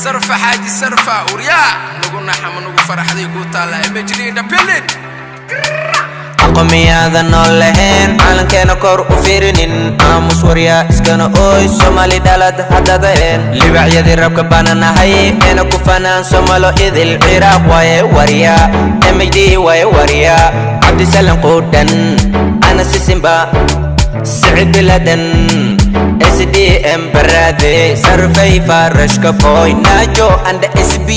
Sarfa xaaji sarfa uryaa nagu naxama nagu faraxday ku taalla MHD in the building. Aqoomiyaadan nool lahayn, calankeena kor u fiirinin. Aamus waryaa, iskana ooy. Soomaali dhalad haddadeen, libacyadii rabka baana nahay, eena ku fanaan Somalo idil. Ciraaq waaye warya, MHD waaye warya, Cabdisalan quudhan, ana sisimba, Sicid Biladan, SDM baraade, sarfay farashka boy, Najo anda SB,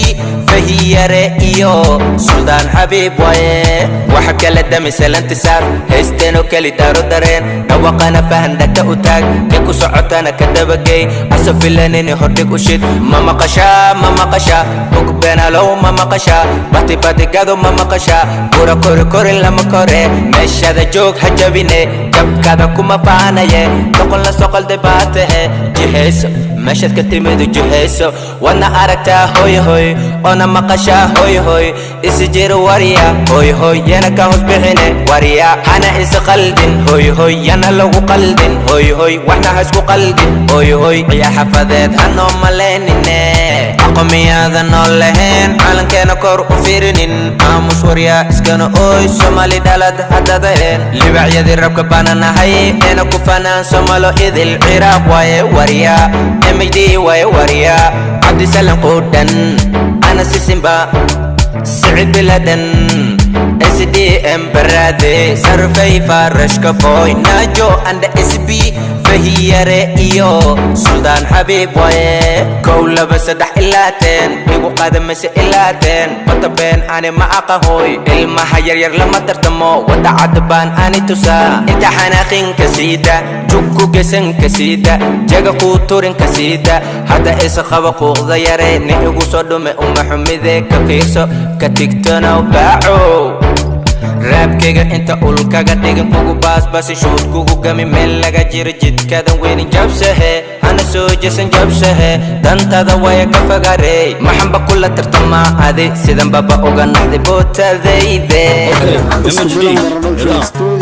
Fahiyare iyo Suldaan Xabiib waaye. Waxa kala damisalantisaar haysteenoo keli daaro dareen dhawaqana fahan, dhagta u taag, kee ku socotana ka dabagey, aso filanini hordhig u shid. Ma maqashaa? Ma maqashaa? Bog beenalow, ma maqashaa? Bati batigado, ma maqashaa? Bura kori kori lama kore, meeshada joog ha jabine, jabkada kuma faanaye, doqon la soqolday baa tahe. Jihayso meeshaad ka timidu, jihayso, waadna aragtaa hoy hoy, oona maqashaa hoy hoy. Isi jiro warya, hoy hoy, yana ka hoos bixine warya, hana is qaldin hoy hoy, yana lagu qaldin hoy hoy, waxna ha isku qaldin hoy hoy. Ciyaar xafadeed hanoo malaynine. Aqoomiyaadan nool lahayn, calankeena kor u fiirinin. Aamus warya, iskana ooy. Soomaali dhalad haddadeen, libacyadii rabka baana nahay, eena ku fanaan Somalo idil. Ciraaq waaye warya, MHD waaye warya, Cabdisalan quudhan, ana sisimba, Sicid Biladan, SDM baraade, sarfay farashka boy, Najo anda SB, Fahiyare iyo Suldaan Xabiib waaye. 1, 2, 3 ilaa 10, igu qaada mise ilaa 10? Bata been ani ma aqahoy, ilmaha yaryar lama tartamo, wada cad baan ani tusaa. Inta xanaaqinka siida, jugku gesanka siida, jaga kuu turinka siida, hadda isa qaba quuqda yare, ni igu soo dhume uma xumide, ka fiirso, ka tigtonow baacow. Raabkayga inta ulkaga dhigin, kugu baasbasi, shuud kugu gami, meel laga jiro jidkadan weynin, jabsahe hana soo jesan, jabsahe dantada waya ka fogaarey, maxanba kula tartamaa adi, sidan baba uga naxday bootadayde. Isku MHD Filan Production Iraq. Studio.